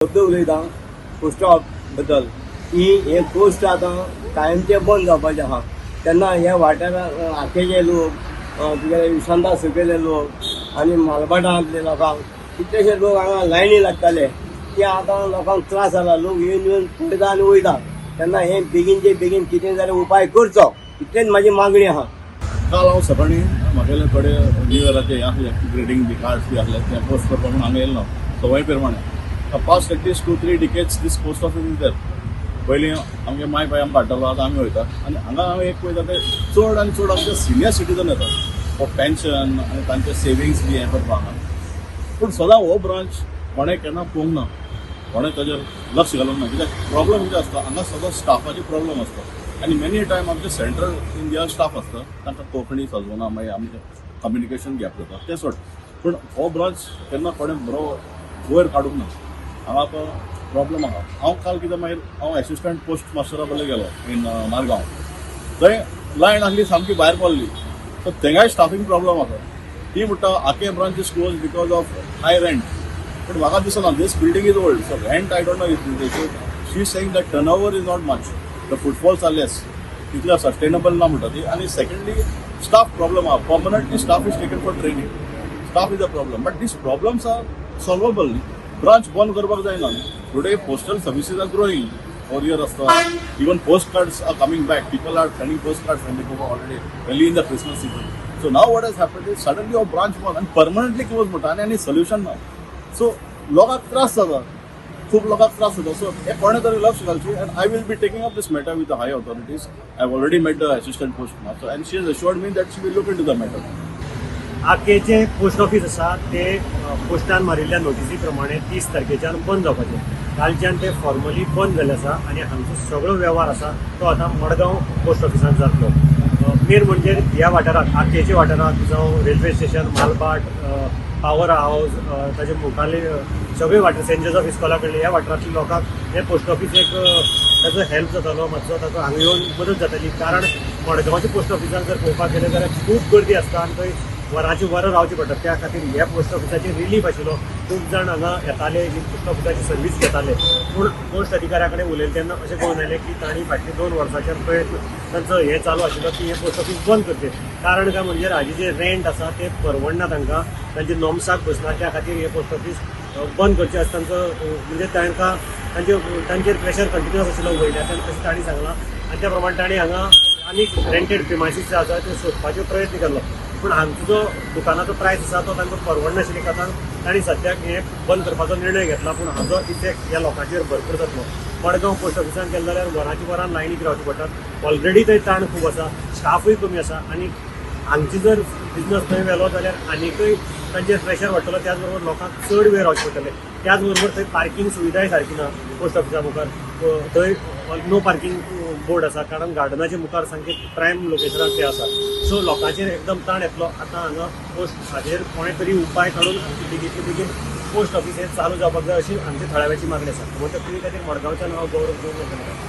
शब्द उलयता पोस्ट बद्दल की हे पोस्ट आतां कायमचें बंद जावपाचें आहा. तेन्ना ह्या वाठारांत आकेचे लोक, तुगेले विश्रांता सकयले लोक आनी मालभाटांतले लोकांक, कितलेशे लोक हांगा लायनी लागताले, ते आतां लोकांक त्रास जाला. लोक येवन येवन पळयता आनी वयता. तेन्ना हे बेगीनचे बेगीन कितें जाल्यार उपाय करचो, इतलेच म्हाजी मागणी आहा. काल हांव सकाळीं म्हागेले थोडे न्यू इयराचे हे आसले, ग्रिटींग बी कार्ड्स बी आसले, ते पोस्ट करपाक म्हणून हांगा येयलो सवय प्रमाणे. Past at least 2-3 decades this post office is there. पयलीं आमगे माय पाय आमकां हाडटालो, आतां आमी वयता आनी हांगा हांव एक पळयता, ते चड आनी चड आमचे सिनियर सिटीजन येता फॉर पेन्शन आनी तांचे सेविंग्स बी हें करपाक हांगा. पूण सदां हो ब्रांच कोणें केन्ना पळोवंक ना, कोणें ताजेर लक्ष घालूंक ना. कित्याक प्रॉब्लम कितें आसता, हांगा सदां स्टाफाची प्रॉब्लम आसता आनी मेनी टायम आमचे सेंट्रल इंडिया स्टाफ आसता, तांकां कोंकणी सजवना, मागीर आमचें कम्युनिकेशन गॅप जाता. तें सोड, पूण हो ब्रांच केन्ना कोणें बरो वयर काडूंक ना. हांगा तो प्रॉब्लम आहा. हांव काल कितें, मागीर हांव एसिस्टंट पोस्ट मास्टरा कडेन गेलो इन मारगांव. थंय लायन आसली सामकी भायर पावली. सो थंगाय स्टाफींग प्रॉब्लम आसा. ती म्हणटा, Akem branch is close because of high rent. But म्हाका दिसना, this building is old, so rent, I don't know if, so she is saying that turnover is not much, the footfalls are less, तितल्या sustainable ना म्हणटा ती. आनी secondly staff problem आहा. Permanently staff is taken for training. Staff is a problem, but these problems are solvable. Branch बंद करपाक जायना. Today postal services are growing. Courier आसता, even post cards are coming back. People are sending post cards when they go already early in the Christmas season. So now what has happened is suddenly हो branch बंद आनी permanently close म्हणटा आनी आनी solution ना. So लोकांक त्रास जाता, खूब लोकांक त्रास जाता. सो हे कोणें तरी लक्ष घालचें and I will be taking up this matter with the high authorities. I have already met the assistant post master and she has assured me that she will look into the matter. आकेचे post office आसा ते पोस्टान मारिल्ल्या नोटिसी प्रमाणे 30 तारखेच्यान बंद जावपाचें. कालच्यान ते formally बंद जाल्ले आसा आनी हांगचो सगळो वेव्हार आसा तो आतां मडगांव पोस्ट ऑफिसांत जातलो. मेन म्हणजे ह्या वाठारांत, आकेच्या वाठारांत, जावं रेल्वे स्टेशन, मालभाट, पावर हावस, ताजे मुखारले सगळे वाठार, सेंट जोजफ इस्कोला कडले ह्या वाठारांतल्या लोकांक हें पोस्ट ऑफिस एक ताचो हेल्प जातालो मातसो, ताचो हांगा येवन मदत जाताली. कारण मडगांवच्या पोस्ट ऑफिसान जर पळोवपाक गेलें जाल्यार खूब गर्दी आसता आनी थंय वरांची वरां रावची पडटा. त्या खातीर ह्या पोस्ट ऑफिसाचेर रिलीफ आशिल्लो. खूब जाण हांगा येताले, ही पोस्ट ऑफिसाची सर्वीस घेताले. पूण पोस्ट अधिकाऱ्या कडेन उलयलें तेन्ना अशें कळून आयलें की तांणी फाटले 2 वर्सांच्यान प्रयत्न तांचो हें चालू आशिल्लो की हें पोस्ट ऑफिस बंद करचें. कारण काय म्हणजे हाजें जें रेंट आसा तें परवडना तांकां, तांचे नोमसाक बसना. त्या खातीर हें पोस्ट ऑफिस बंद करचें अशें तांचो म्हणजे तांकां तांचेर प्रेशर कंटिन्युअस आशिल्लो वयल्याच्यान, अशें तांणी सांगलां. आनी त्या प्रमाणे तांणी हांगा आनीक रेंटेड प्रिमायसीस जे आसा ते सोदपाचो प्रयत्न केल्लो. पूण हांगचो जो दुकानाचो प्रायस आसा तो तांकां परवडनाशिल्ल्या कारणान तांणी सद्याक हें बंद करपाचो निर्णय घेतला. पूण हाजो इफेक्ट ह्या लोकांचेर भरपूर जातलो. मडगांव पोस्ट ऑफिसान गेले जाल्यार वरांची वरां लायनीक रावची पडटात. ऑलरेडी थंय ताण खूब आसा, स्टाफूय कमी आसा आनी हांगची जर बिजनस थंय व्हेलो जाल्यार आनीकय तांचेर प्रेशर वाडटलो. त्याच बरोबर लोकांक चड वेळ रावचे पडटले. त्याच बरोबर थंय पार्किंग सुविधाय सारकी ना. पोस्ट ऑफिसा मुखार थंय नो पार्किंग बोर्ड आसा, कारण गार्डनाच्या मुखार सामकें प्रायम लोकेशनार ते आसा. सो लोकांचेर एकदम ताण येतलो. आतां हांगा पोस्ट हाजेर कोणें तरी उपाय काडून आमची बेगीनचे बेगीन पोस्ट ऑफिस हें चालू जावपाक जाय, अशी आमची थळाव्याची मागणी आसा. गोमंतक टीव्ही खातीर मडगांवच्यान हांव गौरव.